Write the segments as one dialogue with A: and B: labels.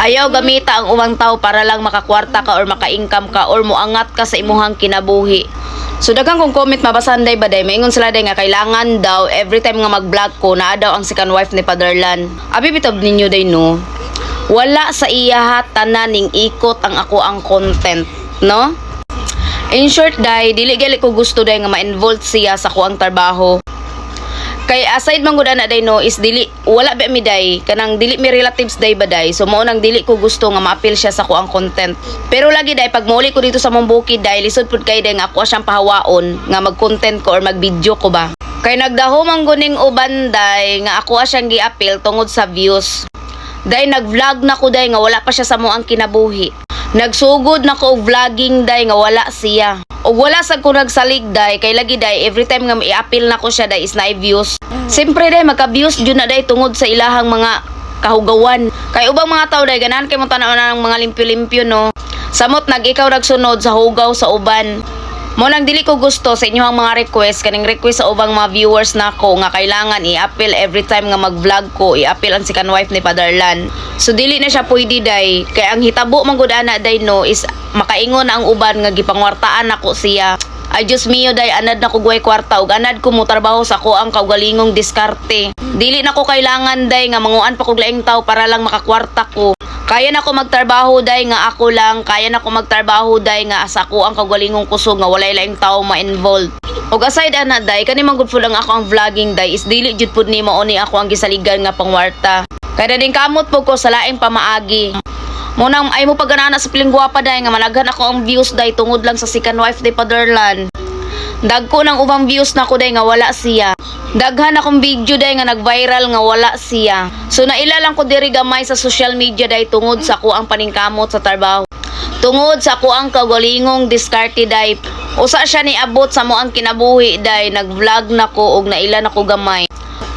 A: Ayaw gamita ang ubang tao para lang makakwarta ka or maka-income ka or moangat ka sa imuhang kinabuhi. So daghan kong comment mabasan day ba day, maingon sila day nga kailangan daw every time nga mag-vlog ko, naa daw ang second wife ni Fatherland. Abi bitaw ninyo day, no? Wala sa iyaha tanan ning ikot ang ako ang content, no? In short day, dili gali ko gusto day nga ma-involve siya sa kuang trabaho. Kay aside man gud ana day, no, is dili, wala ba mi day, kanang dili mi relatives day ba day. So mao nang dili ko gusto nga maapil siya sa kuang content. Pero lagi day, pag muuli ko dito sa mong bukid day, lisod pud kay day nga ako siyang pahawaon nga mag-content ko or mag-video ko ba. Kay nagdaho man guning uban day nga ako siyang giapil tungod sa views. Day, nag-vlog na ko day nga wala pa siya sa mo ang kinabuhi. Nagsugod na ko og vlogging day nga wala siya. Og wala sad ko nagsalig day, kay lagi day, every time nga i-appeal na ko siya day is na views. Siyempre day, magka-views jud na day tungod sa ilahang mga kahugawan. Kay ubang mga tao day, ganahan kay mo tan-aw na ng mga limpyo-limpyo, no? Samot nag ikaw nagsunod sa hugaw sa uban. Mo nang dili ko gusto sa inyong mga request, kaning request sa ubang mga viewers nako nga kailangan i-appeal every time nga mag-vlog ko, i-appeal ang second wife ni Fatherland. So dili na siya pwede day, kay ang hitabo man gud ana day, no, is makaingon na ang uban nga gipangwartaan nako siya. Ay Diyos mio day, anad na ko guway kwarta ug anad ko mo trabaho sa ako ang kaugalingong diskarte. Dili na ko kailangan day nga manguan pa kog laing tao para lang makakwarta ko. Kaya na ko magtrabaho day nga ako lang, kaya na ko magtrabaho day nga sa ako ang kaugalingong kusog nga walay laing tao ma-involved. Og aside ana day, kani man gud pud ang ako ang vlogging day is dili jud pud ni mao ni ako ang gisaligan nga pangwarta. Kaya din kamot po ko sa laing pamaagi. Munang ay mo pagganana sa piling gwapa day nga managhan ako ang views day tungod lang sa second wife ni Fatherland. Dagko ng ubang views na ko day nga wala siya. Daghan akong video day nga nag-viral nga wala siya. So naila lang ko diri gamay sa social media day tungod sa ko ang paningkamot sa trabaho. Tungod sa ko ang kaugalingong diskarte day. Usa siya ni abot sa mo ang kinabuhi day, nag-vlog na ko og naila na ko gamay.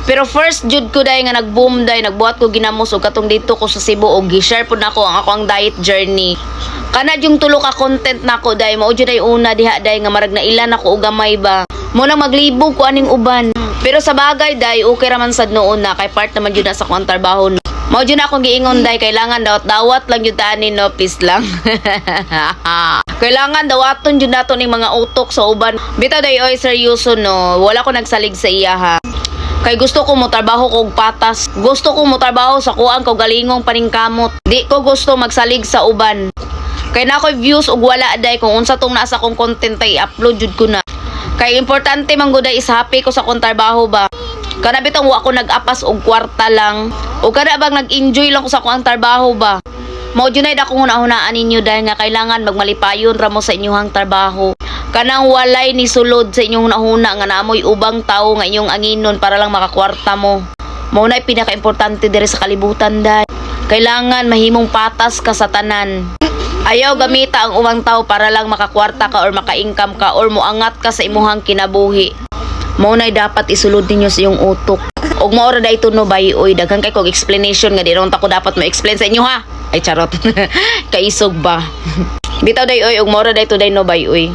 A: Pero first jud ko day nga nag-boom day, nagbuhat ko ginamos og katong dito ko sa Cebu og gi-share pud nako ang ako ang diet journey. Kana yung tulo ka content nako day, mao jud ay una diha day nga marag naila nako og gamay ba. Mo nang maglibog ko aning uban. Pero sa bagay day, okay ra man sad noon na kay part naman jud na sa akong trabaho. No? Mao jud na akong giingon day, kailangan dawat dawat lang jud ani, no, peace lang. Kailangan dawaton jud nato ning mga utok sa uban. Bitaw day oy, seryoso, no. Wala ko nagsalig sa iya ha. Kay gusto ko mo trabaho kog patas. Gusto ko mo trabaho sa kuang kaugalingong paningkamot. Di ko gusto magsalig sa uban. Kay na ako'y views ug wala day, kung unsa tong nasa akong content ay i-upload jud ko na. Kay importante man gud is happy ko sa akong trabaho ba. Kana bitong wa ko nag-apas og kwarta lang. O kana bang nag-enjoy lang ko sa akong trabaho ba. Mao jud na akong hunahunaan ninyo dahil nga kailangan magmalipayon ra mo sa inyong trabaho. Kanang walay ni sulod sa inyong hunahuna nga naamoy ubang tao nga inyong anginon para lang makakwarta mo. Mao na pinaka-importante diri sa kalibutan dahil. Kailangan mahimong patas ka sa tanan. Ayaw gamita ang ubang tao para lang makakwarta ka or maka-income ka or moangat ka sa imuhang kinabuhi. Mao na dapat isulod ninyo sa iyong utok. Og mao ra dayto, no, bay oy, daghan kay kog explanation nga di ron ta ko dapat mo-explain sa inyo ha. Ay charot. Kaisog ba. Bitaw day oy, og mao ra dayto day, no, bay oy.